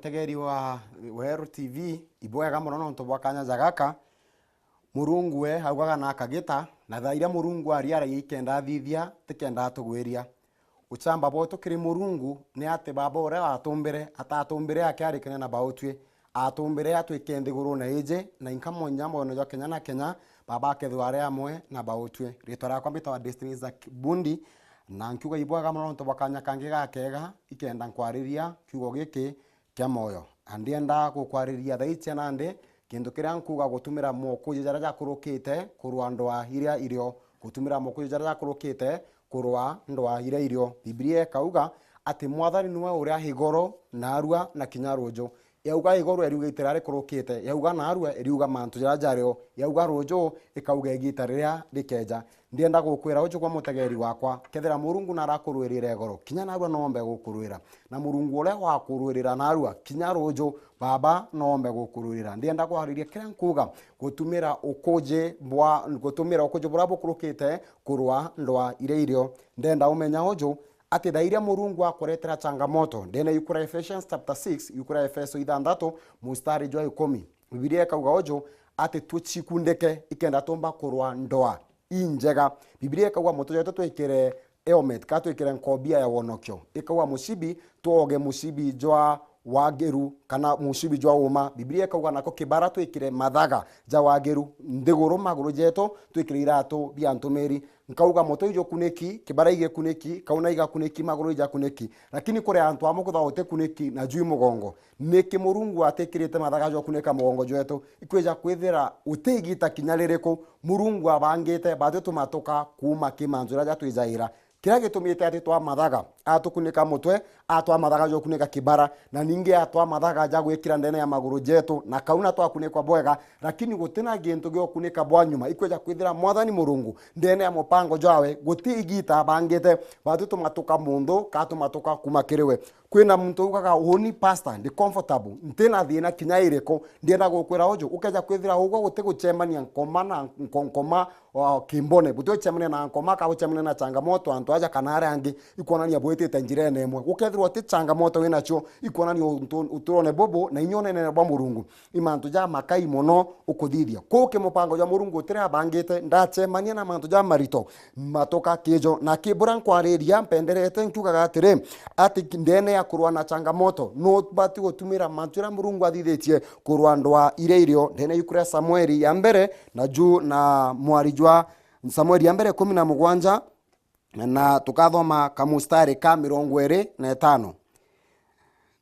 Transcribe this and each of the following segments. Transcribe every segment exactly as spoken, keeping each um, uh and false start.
Mutegeri wa Weru T V, ibwega mono nontu bwa kanya ja gaka. Murungu we augaga na akagita, na thaa iria Murungu aria aragia ikenda athithia, tikenda atugwiria. Uchamba bwetu kiri Murungu ni ati Baba uria watumbire, atatumbire akiarikania na bautwi, atumbire atwike nthigurune iji, na inka mwanya mwono jwa kenya na kenya, Baba akethirwa ari amwe na bautwi. Ritwa riakwa mbitagwa Destiny Isaac Bundi, na nkiuga ibwega mono nontu bwa kanya kangi gakega, ikenda nkwariria kiugo giki kia moyo. Na ndienda gukwariria thaa ici nandi, kintu kiria nkuuga gutumira mokuji jaria jakurukite kurwa ndwaa iria irio, gutumira mokuji jaria jakurukite kurwa ndwaa iria irio. Bibilia ikauga ati Mwathani niwe uria igoro, naarua, na kinya ruuju. Yauga igoro, iriuga iti riria rikurukite, yauga naarua, iriuga mantu jaria jario, yauga ruuju, ikauga igiita riria rikeeja. Ndienda gukwira uju gwa mutegeri wakwa, kethira Murungu narakurwirire igoro, kinya naarua noombe gukurwira. Na Murungu uria wakurwirira naarua, kinya ruuju, Baba noombe gukurwirira. Ndienda kwariria kiria nkuuga, gutumira ukuji bwa, gutumira ukuji buria bukurukite kurwa ndwaa iria irio. Ndenda umenya uju, ati thaa iria Murungu akuretera changamoto, ndene yuku ria Ephesians chapter six, yuku ria Efeso ithanthatu, mustari jwa ikumi, Bibilia ikauga uju, ati tuchikundike ikenda tumba kurwa ndwaa injega. Bibilia ikauga mutu jwetu twikire helmet, kana twikire nkobia ya wonokio. Ikauga mucibi, twoge mucibi jwa wagiru, kana mucibi jwa uma. Bibilia ikauga nako kibara twikire mathaga ja wagiru, nthiguru maguru jetu twikire iratu bia ntumiri. Nkauga mutu ijukuniki, kibara igikuniki, kauna igakuniki, maguru ijakuniki. Lakini kuri antu amwe kwithagwa utikuniki na jwi mugongo. Niki Murungu atikirite mathaga jwa kunika mugongo jwetu? Ikwija kwithira uti igita kinya ririku Murungu abangite batwi tumatuka kuuma ki mantu jaria jatwijaira. Kiria gitumite ati twa mathaga, atukunika mutwe, atwa mathaga jwa kunika kibara, na ningi atwa mathaga ja gwikira ndene ya maguru jetu, na kauna twakunikwa bwega, lakini gutina gintu giokunika bwa nyuma. Ikwija kwithira Mwathani Murungu, ndene ya mupango jwawe, guti igita abangite batwi tumatuka muntu, ka tumatuka kuuma kiri we. Kwina muntu ugaga, "Uuni pastor, ndi comfortable, ntina thina kinya iriku." Ndienda gukwira uju, ukeja kwithira ugwe guti gucemania nkoma na nko-, nkoma, o, kimbone. Buti gucemania na nkoma, ka gucemania na changamoto antu aja kana aria angi, ikwonania bwitite njirene imwe. Gukethirwa uti changamoto winacio, ikwonania untu-, uturone bubu na inya unenene bwa Murungu. I mantu jamakai mono ukuthithia. Kuu ki mupango jwa Murungu utire abangite, ndacemania na mantu jamarito matuka kijo. Na ki buria nkwariria, mpenderete nkiugaga atiri, ati ndene ya kurwa na changamoto, nubati gutumira mantu jaria Murungu athithitie kurwa ndwaa iria irio. Ndene yuku ria Samueli ya mbere, na ju na mwari jwa Samueli ya mbere kumi na mugwanja, na tukathoma kamustari ka mirongo iri na itano.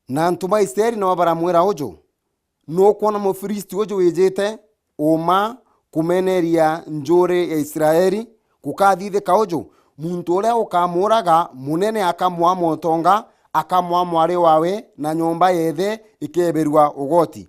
Na antu ba Israeli nabo baramwira uju, "Nukwona Mufilisti uju wijite uuma kumeneria njuri ya Israeli? Gukathithika uju, muntu uria ukamuraga munene akamwaa mutonga, akamwaa mwari wawe, na nyomba yethe ikebirua ugoti."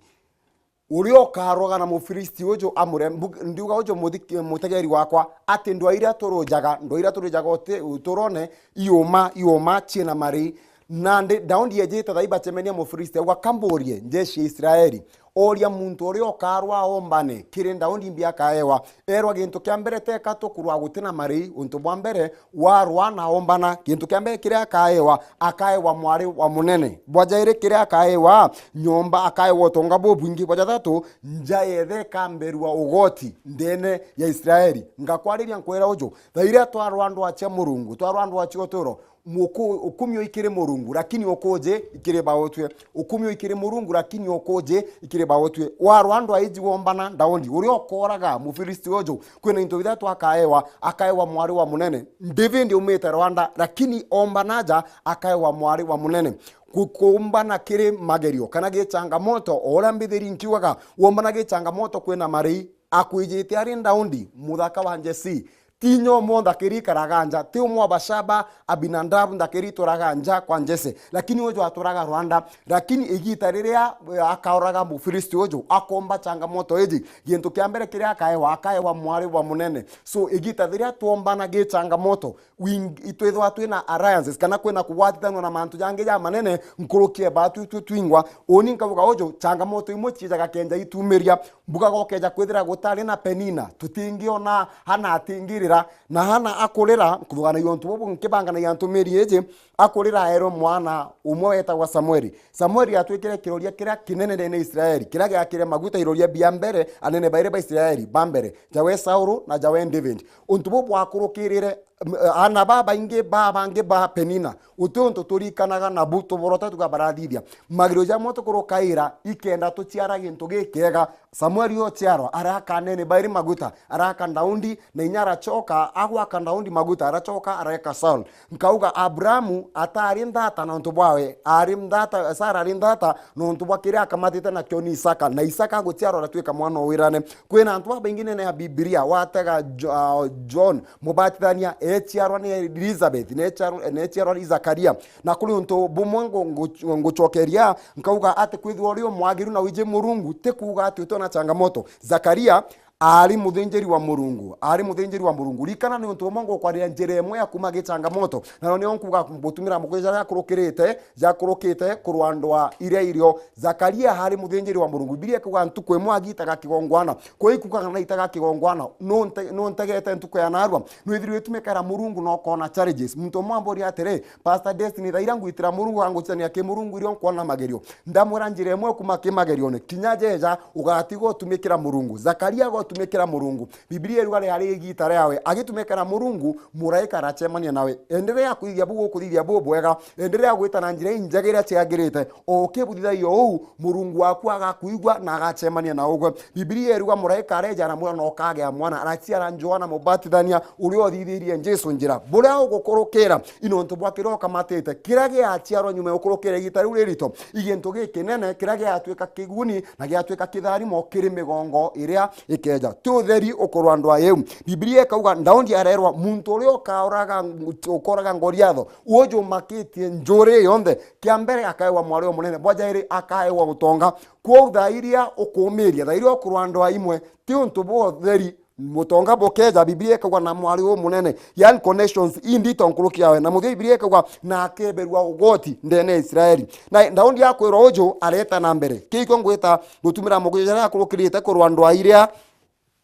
Uria ukaroga na Mufilisti uju amure-, mbu-, ndiuga uju muthiki-, mutegeri wakwa, ati ndwaa iria turujaga, ndwaa iria turujaga uti-, uturone, iuma, iuma, ciina marii. Nandi Daudi ejite thaa ibacemenia Mufilisti, auga, "Kamburie njeshi ya Israeli, oria muntu uria ukarwa ombane kiri Daudi mbi akaewa." Erwa gintu kia mbere teka tukurwa guti na marii, untu bwa mbere warwa na ombana, gintu kia mbere kiria akaewa, akaewa mwari wa munene. Bwa jairi kiria akaewa, nyomba, akaewa utonga bubwingi. Bwa jathatu, nja yethe ikamberua ugoti ndene ya Israeli. Ngakwariria nkwira uju, thaa iria twarwa ndwaa cia Murungu, twarwa ndwaa cia uturo, muku-, ukumio ikiri Murungu, lakini ukuji ikiri bautwi. Ukumio ikiri Murungu, lakini ukuji ikiri bautwi. Warwa ndwaa iji wombana Daudi, uria ukoraga Mufilisti uju, kwina into bithatu akaewa, akaewa mwari wa munene. David umite rwanda, lakini ombana aja, akaewa mwari wa munene. Ku-, kumbana kiri magerio, kana gi changamoto, o uria mbithiri nkiugaga, wombana gi changamoto kwina marii, akwijite ari Daudi, muthaka wa Jesi. Ti inya umwe nthakiri ikaraga nja, ti umwe wa Bashaba, Abinadabu nthakiri ituraga nja kwa Jese, lakini uju aturaga rwanda. Lakini igita riria, eh, akauraga Mufilisti uju, akomba changamoto iji, gintu kia mbere kiria akaewa, akaewa mwari wa munene. So, igita riria twombana gi changamoto, wing-, itwithwa twina alliances, kana kwina kugwatitanwa na mantu jangi jamanene nkuruki ya batwi twi twingwa. Uni nkauga uju, changamoto imwe ciijaga kenja itumiria. Mbugaga ukeja kwithira gutari na Penina, tutingiona Hana atingirira, na Hana akurira, nkuthuganagia untu bubu nkibanganagia ntumiri iji, akurira aerwe mwana umwe wetagwa Samueli. Samueli atwikire kiroria kiria kinene ndene ya Israeli, kiria giakire maguta iroria bia mbere, anene bairi ba Israeli ba mbere, jawe Saulu na jawe David. Untu bubu bwakurukirire, m-, aana babaingi babangi ba Penina, guti untu turikanaga nabu tuborota tuga barathithia. Magerio jamwe tukurukaira, ikenda tuciara gintu gikiega. Samueli uciarwa, araka anene bairi maguta, araka Daudi, na inya aracoka agwaka Daudi maguta, aracoka areka Saul. Nkauga Abrahamu atari nthata nontu bwawe, ari nthata, Sara ari nthata nontu bwa kiria akamatite nakio ni Isaka, na Isaka aguciarwa aratwika mwana o wirane. Kwina antu babaingi nene ya Bibilia, watega Jo-, ah, John Mubatithania, eciarwa ni Elizabeth, neciarwa, neciarwa ni Zakaria. Na kuri untu bumwe ngu-, ngu-, ngucokeria, nkauga ati kwithirwa uri umwagiru na wiji Murungu, ti kuuga ati utiona changamoto. Zakaria aari muthinjiri wa Murungu, aari muthinjiri wa Murungu. Rikana ni untu bumwe ngukwarira njira imwe ya kuuma gi changamoto, nayo niyo nkuuga gutumira mukuja jaria akurukirite, jakurukite kurwa ndwaa iria irio. Zakaria aari muthinjiri wa Murungu. Bibilia ikauga ntuku imwe agitaga kigongwana. Kwi kuuga kana aitaga kigongwana, nunte-, nuntegete ntuku ya naarua. Nwithirwe itumikira Murungu na ukoona challenges. Muntu umwe amburia atiri, Pastor Destiny, thaira ngwitira Murungu, kana ngucitania ki Murungu irio nkwona magerio. Ndamwira njira imwe kuuma ki magerione, kinya jeja, ugatiga utumikira Murungu. Zakaria agotumikira Murungu. Bibilia iruga riari igita riawe, agitumikira Murungu, muraika aracemania nawe. Enderea kuthithia buu ukuthithia buu bwega, enderea gwita na njira injega iria ciagirite. O ukibutithagia uu, Murungu waku agakuigua na agacemania na ugwe. Bibilia iruga muraika areja aramwira na ukagea mwana, araciara Johana Mubatithania, uria uthithirie Jesu njira. Buria ugukurukira, i nontu bwa kiria ukamatite, kiria giaciarwa nyuma ya ukurukira igita riu ririto, i gintu gikinene kiria giatwika kiguni na giatwika kitharimo kiri migongo iria ikeja. Ti utheri ukurwa ndwaa iu. Bibilia ikauga, Daudi arerwa, muntu uria ukauraga, ukoraga Goliatho, ujumakitie njuri yonthe, kia mbere akaewa mwari umunene, bwa jairi akaewa utonga. Kwou thaa iria ukumiria, thaa iria ukurwa ndwaa imwe, ti untu bwa utheri, mutonga bukeja, Bibilia ikauga na mwari umunene, yani connections indito nkuruki yawe, na muthia Bibilia ikauga na akeberua ugoti ndene ya Israeli. Na Daudi akwirwa uju, areta na mbere. Kikio ngwita gutumira mukuja jaria akurukirite kurwa ndwaa iria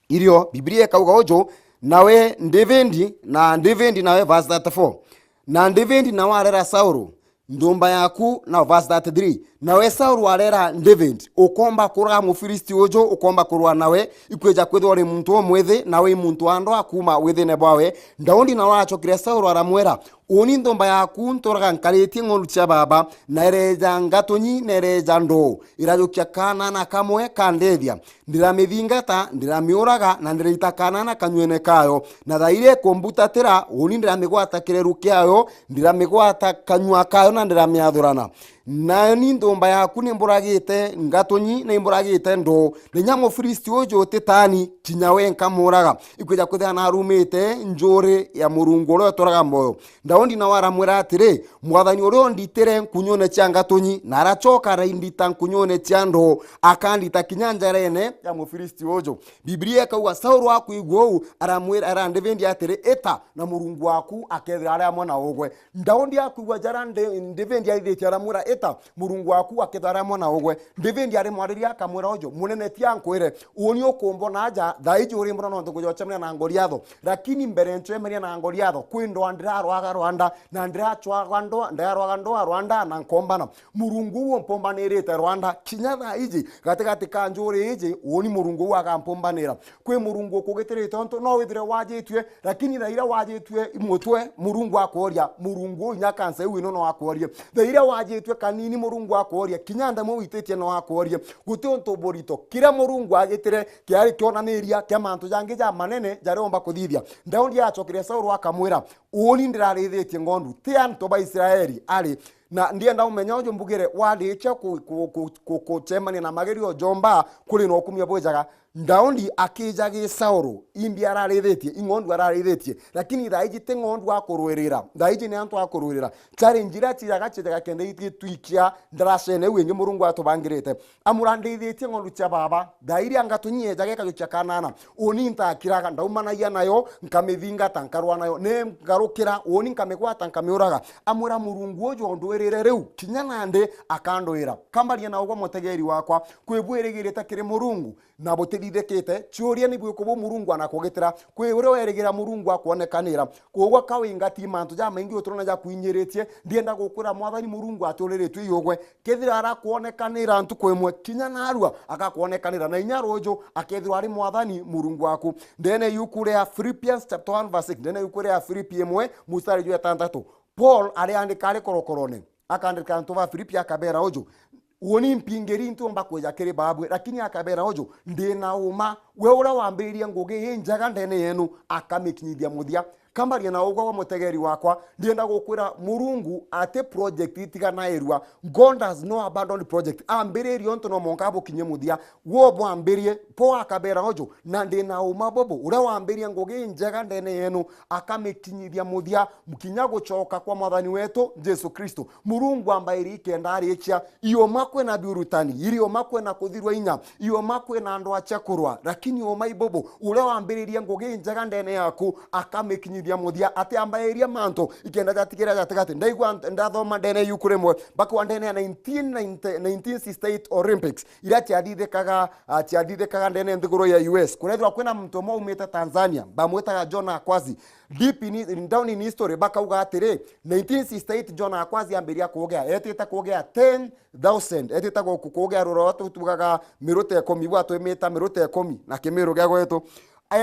irio. Bibilia ikauga uju, nawe David, na David nawe, verse thirty-four, na David nawe arera Saulu, nthumba yaku, na verse thirty-three, nawe Saulu arera David, ukomba kuraga Mufilisti uju, ukomba kurwa nawe, ikwija kwithwa uri muntu umwithi, nawe i muntu wa ndwaa kuuma withine bwawe. Daudi nawe aracokire Saulu aramwira, uuni nthumba yaku nturaga nkaritie ng'ondu cia baaba, na ireeja ngatunyi, na ireeja nduu, irajukia kaana na kamwe kandethia. Ndiramithingata, ndiramiuraga, na ndiraita kaana na kanyuene kayo. Na thaa iria ikumbutatira, uuni ndiramigwata kireru kiayo, ndiramigwata kanyua kayo, na ndiramiathurana. Nani nthumba yaku nimburagite ngatunyi, na imburagite nduu. Na inya Mufilisti uju utitaani, kinya we nkamuuraga. Ikwija kwithira naarumite njuri ya Murungu uria uturaga mwoyo. Daudi nawe aramwira atiri, Mwathani uria unditire nkunyune cia ngatunyi, na aracoka araindita nkunyune cia nduu, akandita kinya njarene ya Mufilisti uju. Bibilia ikauga, Saulu akwigua uu, aramwira, ara David atiri, ita, na Murungu waku akethira ari amwe na ugwe. Daudi akwigua jara Nde-, David aithitie, aramwira, ita, Murungu waku akethira ari amwe na ugwe. David arimwariria akamwira uju, munene, ti ankwire, uuni ukumbona aja, thaa iji urimbona nontu nguja gucemania na Goliatho. Lakini mbere ncemania na Goliatho, kwi ndwaa ndirarwaga rwanda, na ndiracwaga ndwaa, ndirarwaga ndwaa rwanda na nkombana. Murungu uu umpombanirite rwanda, kinya thaa iji, gatigati ka njuri iji, uuni Murungu uu agampombanira. Kwi Murungu ukugitirite, ontu no withire wajitue, lakini thaa iria wajitue mutwe, Murungu akworia, Murungu uu inya kansa iu ino no akworie. Thaa iria wajitue kanini, Murungu akworia, kinya ndamu wititie no akworie. Guti untu burito. Kiria Murungu agitire kiari kionaniria kia mantu jangi jamanene jaria omba kuthithia. Daudi acokire Saulu akamwira, uuni ndirarithitie ng'ondu, ti antu ba Israeli ari. Na ndienda umenya uju mbugire, warikia ku-, ku-, ku-, ku-, kucemania na magerio jomba, kuri na ukumia bwijaga. Daudi akija gi Saulu, imbi ararithitie, ing'ondu ararithitie, lakini thaa iji ti ng'ondu akurwirira, thaa iji ni antu akurwirira. Challenge iria cijaga, cijaga kenda itwitwikia ndaracene iu ingi Murungu atubangirite. Amwira, ndithitie ng'ondu cia baaba, thaa iria ngatunyi ejaga ikajukia kanana, uuni ntakiraga, ndaumanagia nayo, nkamithingata, nkarwa nayo, ni ngarukira, uuni nkamigwata, nkamiuraga. Amwira, Murungu uju undwirire riu, kinya nandi akandwira. Kambaria na ugwe mutegeri wakwa, kwi bwirigirite kiri Murungu, na butithithikite, ciuria ni bwiko bu Murungu anakugitira. Kwi uria werigira Murungu akwonekanira. Koguo ka wingati mantu jamaingi uturone jakuinyiritie, ndienda gukwira Mwathani Murungu aturiritue iugwe. Kethira arakwonekanira ntuku imwe, kinya narua agakwonekanira, na inya ruju akethirwa ari Mwathani Murungu waku. Ndene yuku ria Philippians chapter one verse six, ndene yuku ria Filipi imwe mustari jwa itantatu, Paul ariandika ari korokorone, akandika antu ba Filipi akabera uju, uuni mpingiri ntiumba kwija kiri babwe, lakini akabera uju, ndi na uma, we uria wambiririe ngugi injega ndene yenu akamikinyithia muthia. Kambaria na ugwa wa mutegeri wakwa, ndienda gukwira Murungu ati project itiganairua. God has no abandoned project. Ambiririe untu no monka bukinye muthia. Wo bwambirie, po akabera uju, na ndi na uma bobo, uria wambirie ngugi injega ndene yenu akamikinyithia muthia, kinya gucoka kwa Mwathani wetu Jesu Kristo. Murungu ambairi ikenda arikia, ioma kwina biurutani, irioma kwina kuthirwa inya, ioma kwina andu acia kurwa, lakini uma ibobo, uria wambiririe ngugi injega ndene yaku akamikinyithia muthia. Ati ambairia mantu ikenda jatigira jatigati. Ndaigua nt-, ndathoma ndene yuku rimwe, bakwa ndene ya nineteen ninety, nineteen sixty-eight Olympics, iria ciathithikaga, ah, ciathithikaga ndene nthiguru ya U S. Kurethirwa kwina muntu umwe umite Tanzania, bamwitaga John Akwazi. Deep in, in, down in history, bakauga atiri, nineteen sixty-eight John Akwazi ambiria kugea, etite kugea ten thousand, etite ku-, ku-, kugea rwiro rwa tutugaga miruta ikumi, bwa twimita miruta ikumi na kimiru gia gwetu.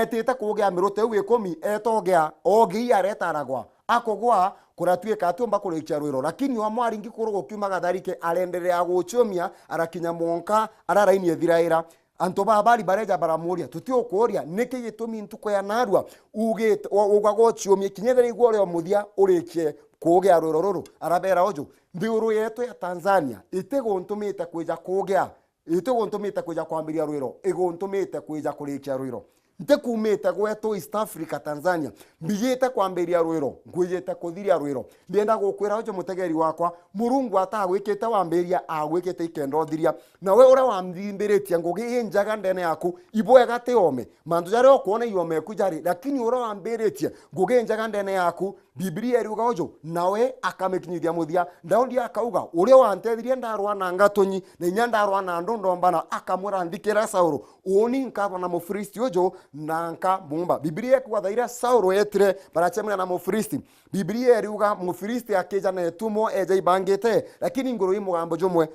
Etite kugea miruta iu ikumi, etogea, ogei aretaragwa, akugwa, kuratuika atiumba kurikia rwiro. Lakini o mwaringi kuru gukiuma gatharike, arenderea guciumia, arakinya mwonka, ara raini ethiraira. Antu ba bari bareja baramuria, tutiukuria, niki gitumi ntuku ya narua ugite, u-, ugaga uciumie, kinya ethira igwe uri o muthia urikie kugea rwiro ruru? Arabera uju, nthiguru yetu ya Tanzania itiguntumite kwija kugea, itiguntumite kwija kwambiria rwiro, iguntumite kwija kurikia rwiro. Ntikumite gwetu East Africa, Tanzania, mbijite kwambiria rwiro, ngwijite kuthiria rwiro. Ndienda gukwira uju, mutegeri wakwa, Murungu atagwikite wambiria, agwikite ikenda uthiria. Na we uria wambimbiritie ngugi injega ndene yaku, ibwega ti ome. Mantu jaria ukwona iome ku jari, lakini uria wambiritie ngugi injega ndene yaku, Biblia iriuga uju, nawe akamikinyithia muthia. Daudi akauga, uria wantethirie ndarwa na ngatunyi, na inya ndarwa na andu ndombana, akamwira, nthikira Saulu, uuni nkarwa na Mufilisti uju, na nkamumba. Biblia ikuuga thaa iria Saulu eetire, baracemania na Mufilisti. Biblia iriuga Mufilisti akija na itumo eja ibangite, lakini nguru i mugambo jumwe.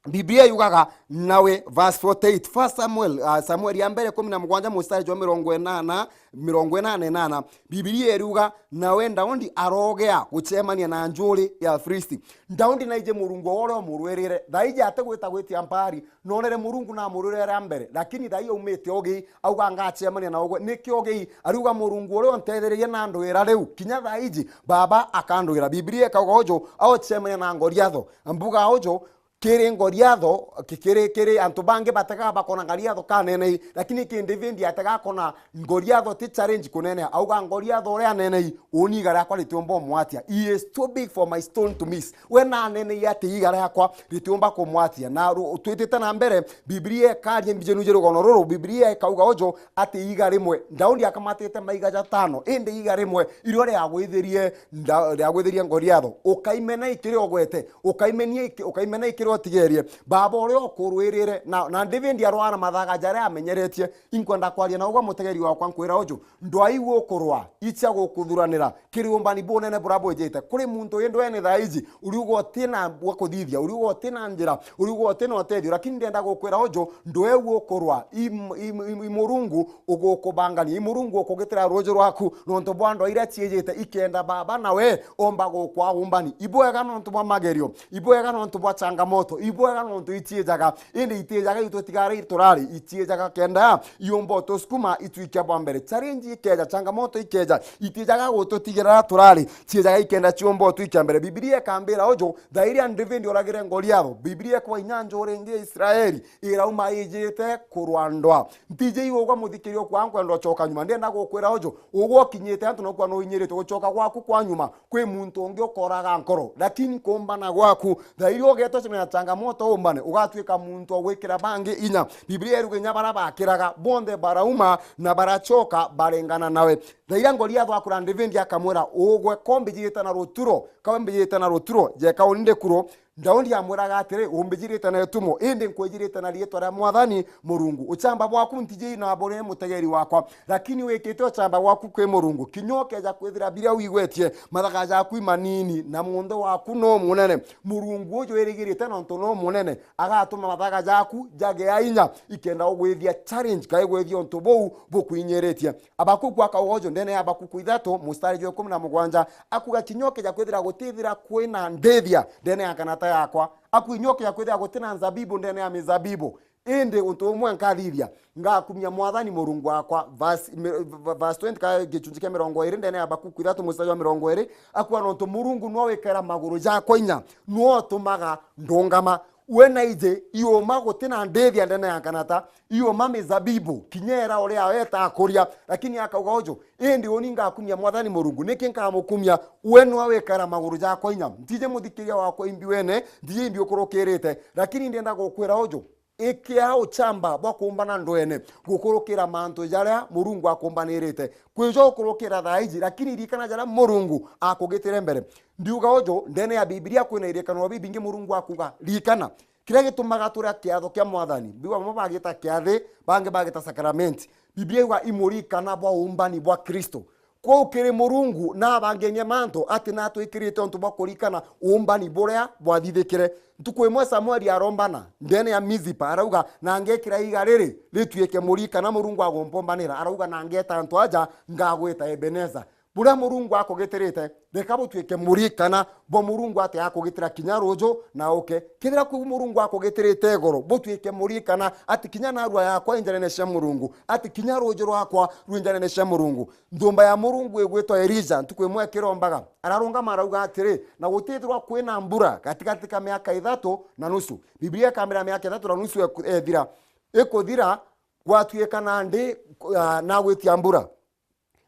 Biblia yugaga nawe, verse forty-eight, First Samuel, ah, Samueli ya mbere kumi na mugwanja mustari jwa mirongo inana, mirongo inana na inana, Biblia iriuga, nawe Daudi arogea gucemania na njuri ya Filisti. Daudi naiji Murungu uria umurwirire. Thaiji atigwita gwitia mpari, nonere Murungu namurwirire aria mbere, lakini thaiji aumite ugii, auga, ngacemania na ugwe. Niki ugii? Ariuga, Murungu uria untethererie na ndwira riu, kinya thaiji Baba akandwira. Biblia ikauga uju, aucemania na Goliatho. Mbuga uju, kiri Goliatho, ki-, kiri, kiri antu bangi bategaga bakona Goliatho kanenei, lakini ki David ategaga akona Goliatho ti challenge kunenea. Auga, Goliatho uria anenei, uuni iiga riakwa ritiumba umwatia. He is too big for my stone to miss. We nanenei ati iiga riakwa ritiumba kumwatia. Na ru-, twitite na mbere, Biblia ikaria mbijenu ja rugono ruru, Biblia ikauga uju ati iiga rimwe, Daudi akamatite maiga jatano, indi iiga rimwe irio riagwithirie Nda-, riagwithirie Goliatho. Ukaimena ikiri ogwete, ukaimenia iki-, ukaimena ikiri otigerie. Baba uria ukurwirire, na, na David arwara mathaga jaria amenyeretie. Inkwenda kwaria na ugwa mutegeri wakwa, nkwira uju, ndwai gukurwa, icia gukuthuranira kiriumbani bunene buria bwijite. Kuri muntu wi ndwene thaa iji, uriuga utina bwa kuthithia, uriuga utina njira, uriuga utina utethio, lakini ndenda gukwira uju, ndweu ukurwa, i, i, i, i Murungu ugukubangania, i Murungu ukugitira ruuju rwaku, nontu bwa ndwaa iria ciijite, ikenda Baba nawe omba gukwa umbani. Ibwega nontu bwa magerio, ibwega nontu bwa changamoto, ibwega nontu iciijaga, indi itiijaga itu tigara turari, iciijaga kenda iumba utusukuma itwikia bwa mbere. Challenge ikeja, changamoto ikeja, itiijaga gututigirira turari, ciijaga ikenda ciumba utwikia mbere. Biblia ikambira uju, thaa iria David oragire Goliatho, Biblia ikwa inya njuri ingi ya Israeli irauma ijite kurwa ndwaa. Ntiji iu ugwa muthikiria ukwa nkwenda ucoka nyuma. Ndienda gukwira uju, ugwa ukinyite antu nokwa nuinyirite gucoka gwaku kwa nyuma. Kwi muntu ungi ukoraga nkoro, lakini kuumbana gwaku, thaa iria ugetwa cemania na changamoto uumbane, ugatwika muntu wa gwikira bangi inya. Biblia iruga inya baria bakiraga, bonthe barauma na baracoka barengana nawe. Thaa iria Goliatho akura David akamwira, ugwe ko mbijite na ruturo, ka mbijite na ruturo, jeka uni ndikuru, Daudi amwiraga atiri, "Umbijirite na itumo, indi nkwijirite na riitwa ria Mwathani Murungu. Uchamba bwaku ntiji na buri mutegeri wakwa, lakini wikite uchamba bwaku kwi Murungu. Kinya ukeja kwithira biria wigwetie, mathaga jaku imanini, na munthe waku no munene. Murungu uju wirigirite nontu no munene, agatuma mathaga jaku jagea inya, ikenda ugwithia challenge, kai gwithia untu buu bukwinyiritie." Habakuku akauga uju ndene ya Habakuku ithatu, mustari jwa ikumi na mugwanja, akuga, "Kinya ukeja kwithira gutithira kwina ndithia ndene ya kanata yakwa, aku inya ukeja kwithira gutina nzabibu ndene ya mizabibu, indi untu umwe nkathithia, ngakumia Mwathani Murungu wakwa." Verse, mi-, v-, v-, verse twenty, ka gichunji kia mirongo iri ndene ya Habakuku ithatu, mustari jwa mirongo iri, akuga, "Nontu Murungu nwe wikera maguru jakwa inya, nwe utumaga ndungama." We naiji, iuma gutina ndithia ndene ya kanata, iuma mizabibu, kinya irauri yawe itakuria. Lakini akauga uju, "Indi uni ngakumia Mwathani Murungu, niki nkamukumia? We nwe wikara maguru jakwa inya." Ntiji muthikiria wakwa imbi wene, ntiji imbi ukurukirite, lakini ndienda gukwira uju, ikia uchamba bwa kumbana ndwene gukurukira mantu jaria Murungu akumbanirite. Kwija ukurukira thaa iji, lakini ririkana jaria Murungu akugitire mbere. Ndiuga uju, ndene ya Bibilia kwina irikano bibingi Murungu akuga, ririkana. Kiria gitumaga turia kiatho kia Mwathani, bigwa bamwe bagita kiathi, bangi bagita sakramenti. Bibilia iuga i murikana bwa uumbani bwa Kristo. Kwou kiri Murungu nabangenie mantu ati natwikirite untu bwa kurikana uumbani buria bwathithikire. Ntuku imwe Samueli arombana ndene ya Mizipa, arauga, "Na ngekira iiga riri rituike murikana Murungu agumpumbanira." Arauga, "Na ngeta antu aja, ngagwita Ebeneza." Buria Murungu akugitirite, reka butuike murikana bwa Murungu ati akugitira kinya ruuju na uke. Kethira kwi Murungu akugitirite igoro, butuike murikana ati kinya narua yakwa i njarene cia Murungu, ati kinya ruuju rwakwa rwi njarene cia Murungu. Nthumba ya Murungu igwitwa Elija, ntuku imwe akirombaga, ararungama arauga atiri, "Na gutithirwa kwina mbura gatigati ka miaka ithatu na nusu." Bibilia ikambira miaka ithatu na nusu eku-, ethira, ikuthira, gwatuika nandi, ah, nagwitia mbura.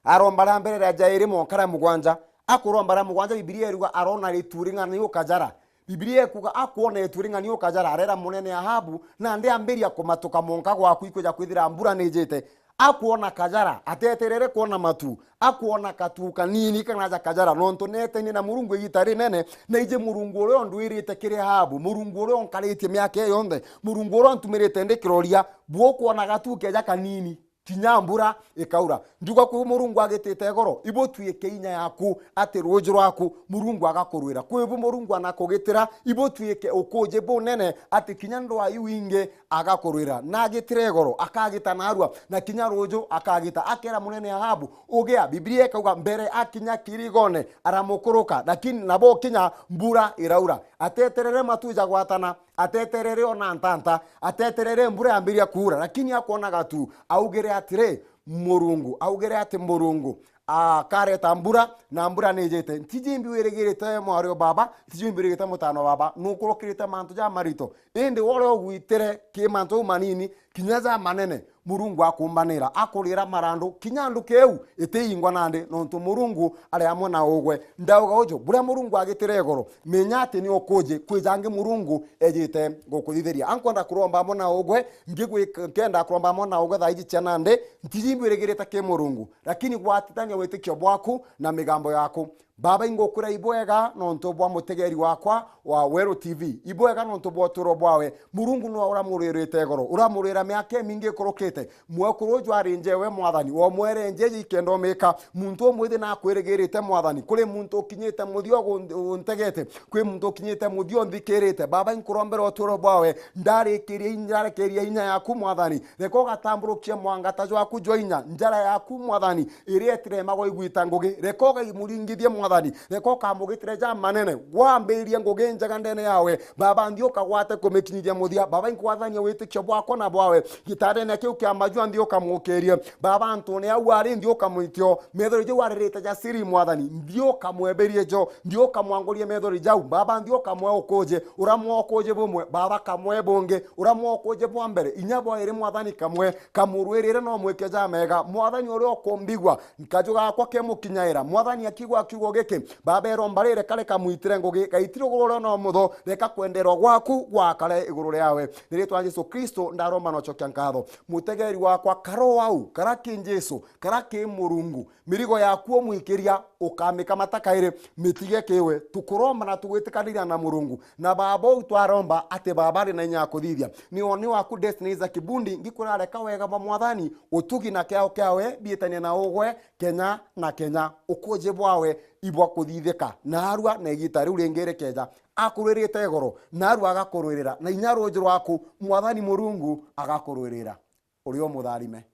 Aromba ria mbere ria jairi mwanka ria mugwanja. Akuromba ria mugwanja, Bibilia iruga arona ritu ring'ani ukajara. Bibilia ikuga akwona itu ring'ani ukajara, arera munene Ahabu, "Nandi ambiria kumatuka monka gwaku ikwija kwithira mbura nijite." Akwona kajara, ateterere kwona matu, akwona katu kanini kana aja kajara, nontu netenie na Murungu igita rinene, na iji Murungu uria undwirite kiri Ahabu, Murungu uria unkaritie miaka iyo yonthe, Murungu uria untumirite ndi kiroria, bukwona gatu keja kanini. Kinya mbura ikaura. Ndiuga kwi Murungu agitite igoro, ibutuike inya yaku, ati ruuju rwaku, Murungu agakurwira. Kwi bu Murungu anakugitira, ibutuike ukuuji bunene, ati kinya ndwaa iu ingi agakurwira. Na agitire igoro, akagita narua, na kinya ruuju akagita. Akera munene Ahabu, "Ugia." Bibilia ikauga, mbere akinya kirigone, aramukuruka, lakini nabo kinya mbura iraura. Ateterere matu jagwatana, ateterere ona ntanta, ateterere mbura yambiria kuura, lakini akwona gatu, augire atiri, Murungu, augire ati Murungu akareta mbura, na mbura nijite. Ntiji imbi wirigirite mwari o baba, ntiji imbi wirigirite mutano baba, nukurukirite mantu jamarito. Indi wore ugwitire ki mantu jau manini, kinya ja manene, Murungu akumbanira, akurira marandu, kinya nduki iu itiingwa nandi, nontu Murungu ari amwe na ugwe. Ndauga uju, buria Murungu agitire igoro, menya ati ni ukuuji kwijangi Murungu ejite gukuthithiria. Ankwenda kuromba amwe na ugwe, ngigwika-, nkenda kuromba amwe na ugwe thaa iji cia nandi, ntiji imbi wirigirite ki Murungu, lakini gwatithania witikio bwaku na migambo yaku. Baba, ingukwira ibwega nontu bwa mutegeri wakwa wa Weru T V. Ibwega nontu bwa uturo bwawe. Murungu nwe uramurwirite igoro, uramurwira miaka imingi ikurukite. Mwekuru uju ari njewe, Mwathani, womwere njeji ikenda umika. Muntu umwithi nakwirigirite, Mwathani. Kuri muntu ukinyite muthia ugu-, untegete. Kwi muntu ukinyite muthia unthikirite. Baba, inkurombera uturo bwawe. Ndarikirie, ndarekeria inya yaku, Mwathani. Reka ugatamburukie mwangata jwaku jwa inya. Njara yaku, Mwathani, iria itiremagwa igwita ngugi. Reka ugamuringithie, Mwathani. Reka ukamugitire ja manene. Gwambiririe ngugi njega ndene yawe. Baba, nthi ukagwate kumikinyithia muthia. Baba, inkwathania witikio bwakwa na bwawe. Gitandene kiu kia majua nthi ukamukirie. Baba, antune au ari nthi ukamwitio. Methori jau aririte ja siri, Mwathani. Nthi ukamweberie jo. Nthi ukamwangurie methori jau. Baba, nthi ukamwe ukuji. Uramwe ukuji bumwe. Baba, kamwe bungi. Uramwe ukuji bwa mbere. Inya bwa iri, Mwathani, kamwe. Kamurwirire no mwike ja mega. Mwathani uria ukumbigua, kaju gakwa kemukinyaira. Mwathani akigwa kiugo giki, Baba, iromba riri kare kamwitire ngugi, gaiti ruguru ruria no mutho, reka kwenderwa gwaku gwakare iguru riawe. Ni ritwa ria Jesu Kristo ndaromba na ucokia nkatho. Mutegeri wakwa, karo au, kara ki Jesu, kara ki Murungu, mirigo yaku umwikiria, Ukamikamata kairi, mitige kiwe. Tukuromba na tugwitikaniria na Murungu. Na Baba uu twaromba ati Baba ari na inya ya kuthithia. Ni woni waku Destiny Isaac Bundi, ngikurareka wega bwa Mwathani, utugi na kiao kiawe biitanie na ugwe kenya na kenya. Ukuji bwawe ibwa kuthithika. Naarua na igita riu ringi rikeja, akurwirite igoro, naarua agakurwirira, na inya ruuji rwaku Mwathani Murungu agakurwirira. Uri umutharime.